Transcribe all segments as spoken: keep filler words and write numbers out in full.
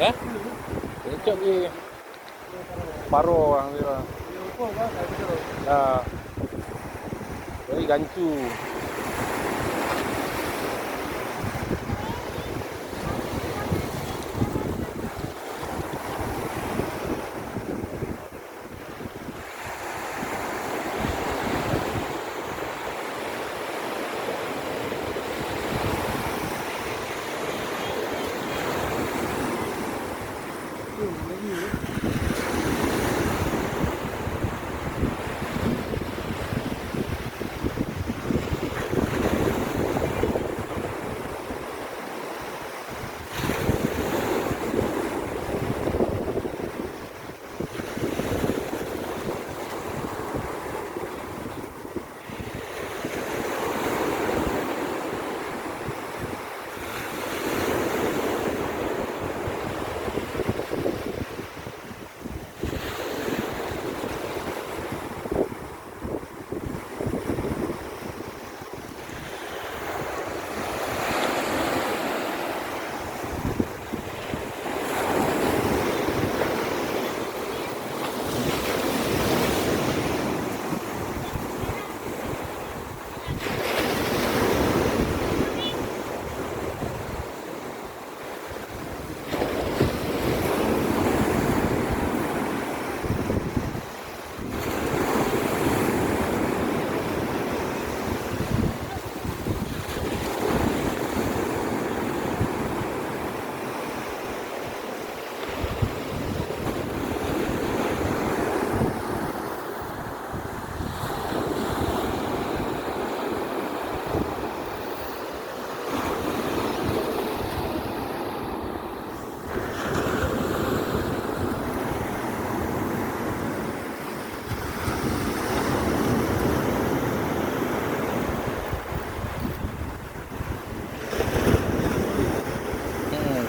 Eh? Cocok di Paro orang kira. Ya. Jadi gancu. Hmm.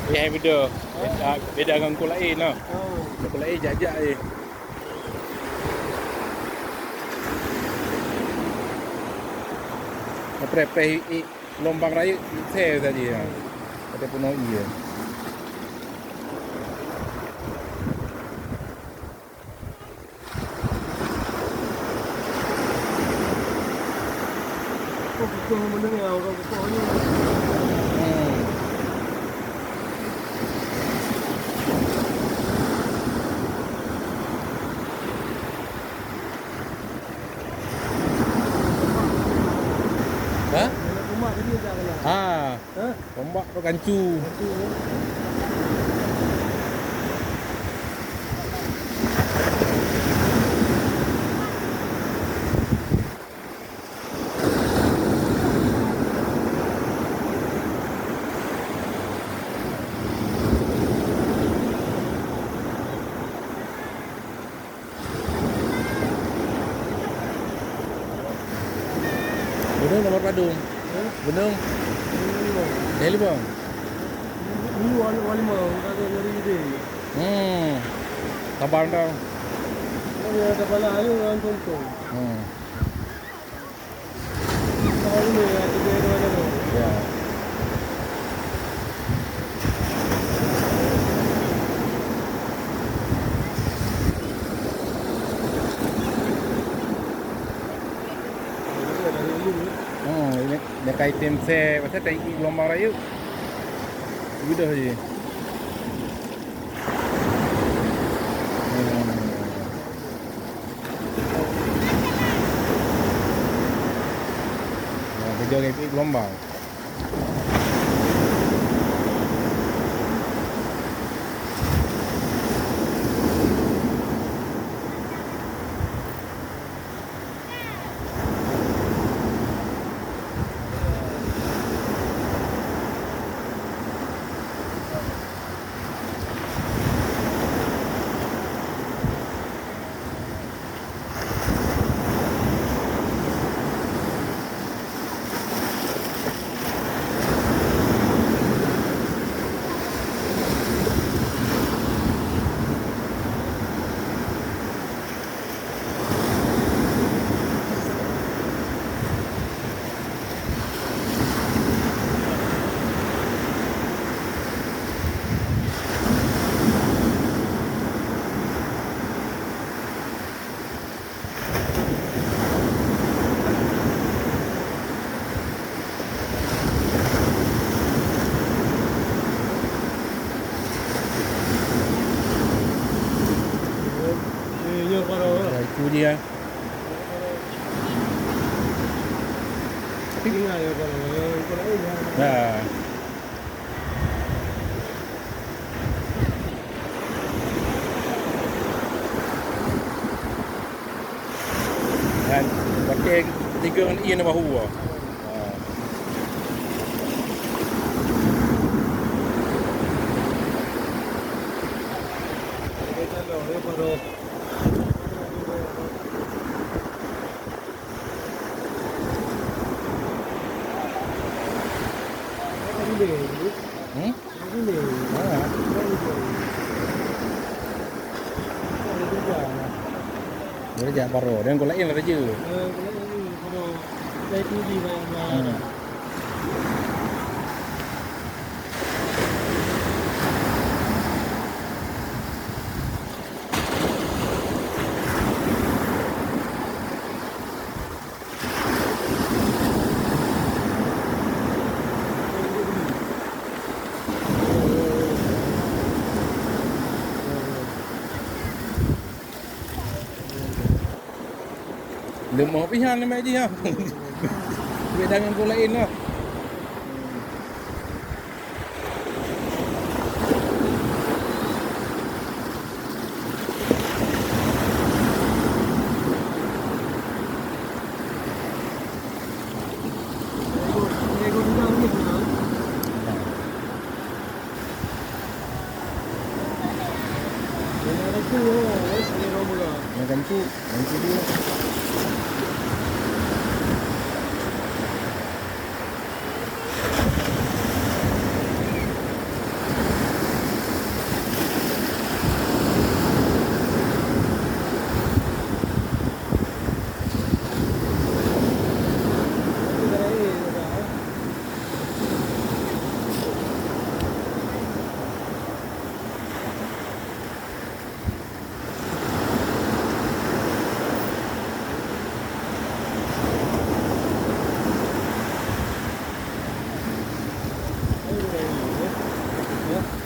Payah beda. Beda, beda ngon ku laén, noh. Oh. Ku laén jak-jak je. Après, payah i-, i-, Geulumbang rayeuk, isé saja, ya. Ada peunoh ié. Oh, bukan mendengar orang buka ni. Hmm. Ha? Anak rumah tadi dah kena. Ha. Ha? Tombak tu kancu. Kancu, ya. Gunong nomor padum. Hah? Gunong. Gunong lima. Eh, lima. Ini wali, wali mau, tak ada nyari ide. Hmm. Sabar dah. Ada, ada bala ayu orang tonton. Hmm. Ya. Oh, ini, ini kai tim se, pasal tai geulumbang rayeuk. Udah je. Hmm. Jaga ibu gelombang. Itu dia. Tapi, ya. Kan, pakai tiga ngon ié na bahu. Ha. Hmm? Ha. Boleh jak baroe, dan gol lain lah raja. Hmm. Leumoh pihan leumah jih, ha. Beda ngon gol laén, ha. Yang gancu, gancu dia.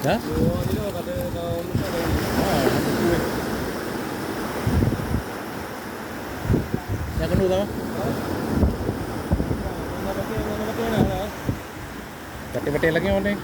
Ha? Nyang keunoe sama? Batèe-batèe lagèe mana?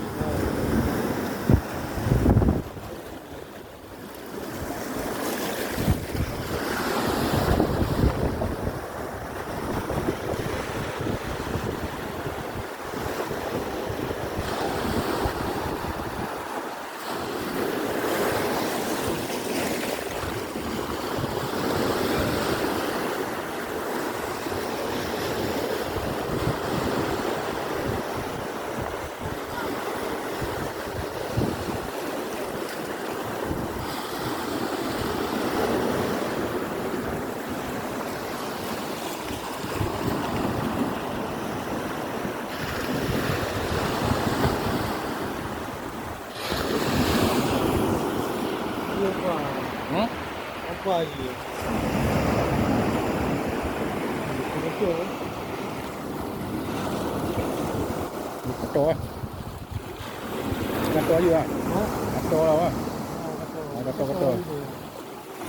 Apa? Hmm? Apa lagi? Betul, eh? Gato aju, ah. Ha? Gato lah, ah. Ah, gato. Ah, gato, gato.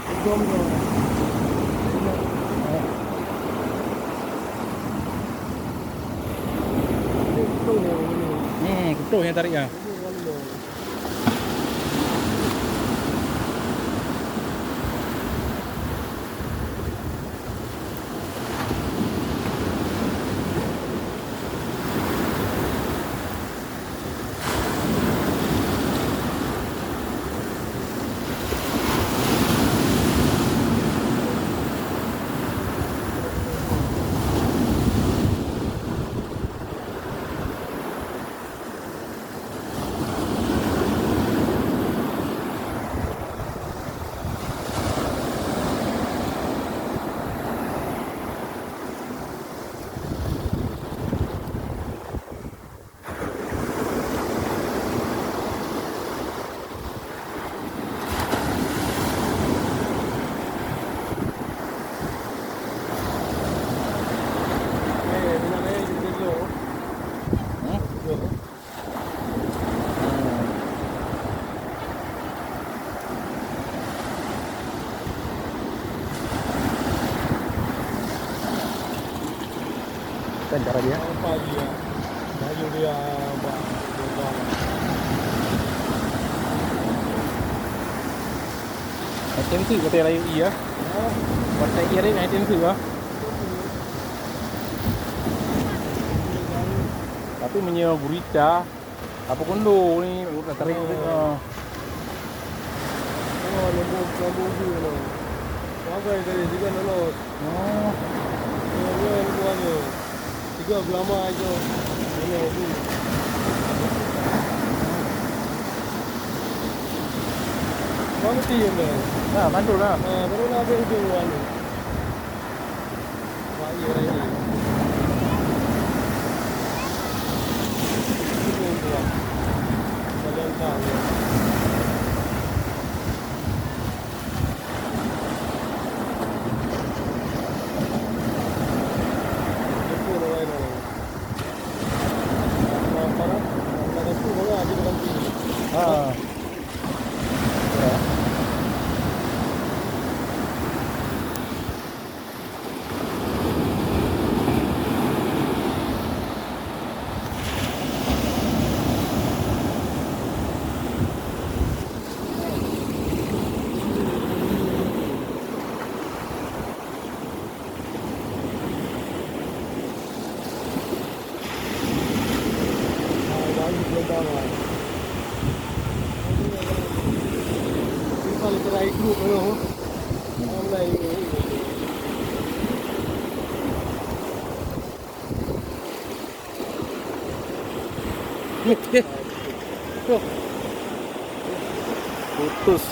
Ujong tu. Ah. Putôh nyang tarék nyan. Kan cara dia. Apa dia? Baju dia, bah, dia, bah. Ai tem teuk watèe rayeuk ie, ya. Ha? Watèe ie rayeuk ai tem teuk, ah. Tapi meunyoe gurita, apa kondo ni, udah kering tu. Oh. Oh, lembut, lembut tu, no. Bagai tadi juga, no, no. Oh. Tiga belas lama aja. Ini tu. Bang ti yang dah. Nah, mantul lah. Ah, baru nak habis tu, anu. Wah, iya, iya. Itu yang buat. Kalian tahu, ya. Ha. Ya. Putus.